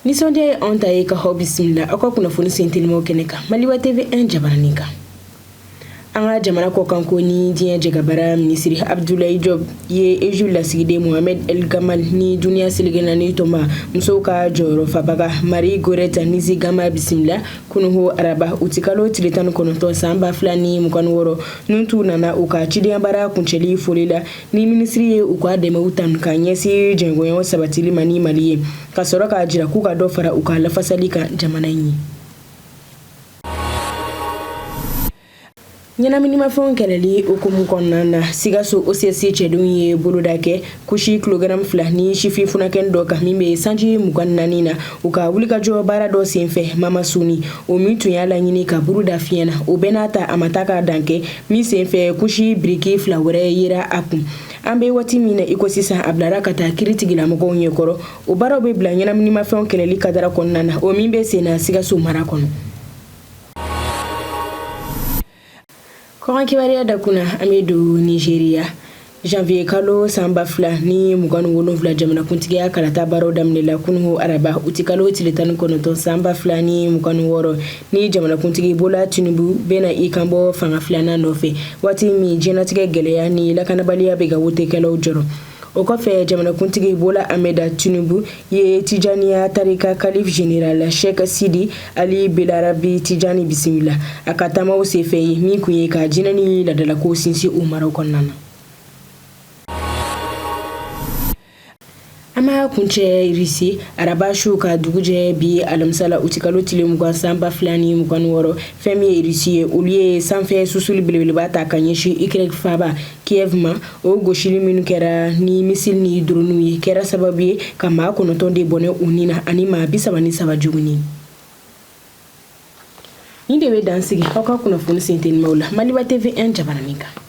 Nisɔndiya ye anw ta ye ka aw bisimila aw ka kunnafoni sentelimaw kɛnɛ kan Maliba TV 1 jabaranin kan. An ka jamana kɔkanko ni diɲɛ jɛkabaara minisiri Abdoulaye Diop ye Egypte lasigiden Mohamed El Gamal ni duniya seleke naani tɔnba musow ka jɔyɔrɔ fabaga Marie Gorette Nizigama bisimila kununko araba utikalo tile 19 san 2026 n'u tun nana u ka cidenyabaara kuncɛli foli la. Ni minisiri ye u ka dɛmɛw tanu ka ɲɛsin jɛɲɔgɔnya sabatili ma ni Mali ye, ka sɔrɔ k'a jira k'u ka dɔ fara u ka lafasali kan jamana in ye. Ɲɛnaminimafɛnw kɛlɛli hukumu kɔnɔna na, Sikaso OCS cɛdenw ye boloda kɛ kusi kilogaramu 2 ni sifin furakɛni dɔ kan min bɛ sanji 24 na u ka wulikajɔ baara dɔ senfɛ Mamasuni, o min tun y'a laɲini ka buru da fiɲɛ na. O bɛɛ n'a ta, a ma taa ka dan kɛ min senfɛ kusi biriki 2 wɛrɛ yera a kun. An bɛ waati min na iko sisan, a bilara ka taa kiri tigilamɔgɔw ɲɛkɔrɔ. O baaraw bɛ bila ɲɛnaminimafɛnw kɛlɛli kadara kɔnɔna na, o min bɛ senna Sikaso mara kɔnɔ. Kɔkan kibaruya dakun na, an bɛ don Nigeria. Janvier kalo san 2027 jamanakuntigiya kalata baaraw daminɛla kununko araba utikalo tile 19 san 2026 ni jamanakuntigi Bola Tinubu bɛna i kanbɔ fanga filanan nɔfɛ waati min diɲɛnatigɛ gɛlɛya ni lakanabaliya bɛ ka wotekɛlaw jɔrɔ. O kɔfɛ jamanakuntigi Bola Ahmeda Tinubu ye Tijaniya tarika Kalif Général Sheikh Sidi Ali Belarabi Tijani bisimila a ka taamaw senfɛ ye min kun ye ka diinɛ ni laadalakow sinsin u maraw kɔnɔna na. An b'a kuncɛ Irisi araba su ka dugujɛ bi alamisa la utikalo tile 20 san 2026 fɛn min ye Irisi ye, olu ye sanfɛ susuli belebeleba ta ka ɲɛsin Ukraine faaba Kiev ma. O gosili minnu kɛra ni misili ni droniw ye kɛra sababu ye ka maa 9 de bɔnɛ u ni na ani maa 33 joginni. Nin de bɛ dan sigi aw ka kunnafoni sentelimaw la Maliba TV 1 jabaranin kan.